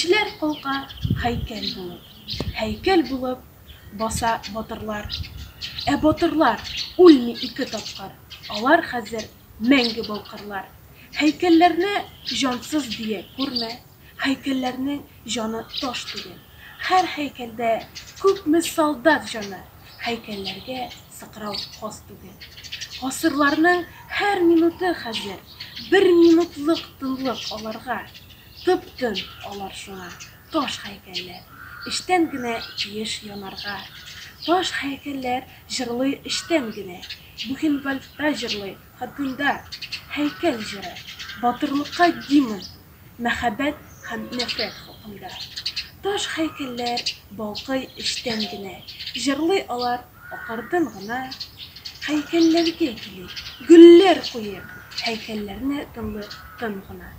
Көчләр калка һәйкәл булып. Һәйкәл булып баса батырлар. Ә батырлар үлми ике тапкыр, Алар хәзер мәңге балкырлар. Һәйкәлләрне җансыз дия күрмә, Һәйкәлләрнең җаны таш түгел. Һәр һәйкәлдә күпме солдат җаны, Һәйкәлләргә сыкрау хас түгел. Гасырларның һәр минуты хәзер Бер минутлык тынлык аларга. Тып-тын алар шуңа, таш һәйкәлләр, Эчтән генә тиеш янарга. Таш һәйкәлләр җырлый эчтән генә, Бухенвальдта җырлый, Хатында һәйкәл җыры, Батырлыкка гимн, Мәхәббәт һәм нәфрәт хакында. Таш һәйкәлләр балкый эчтән генә, Җырлый алар акыртын гына. Һәйкәлләргә килик, гөлләр куйыйк, Һәйкәлләрне тыңлыйк тын гына.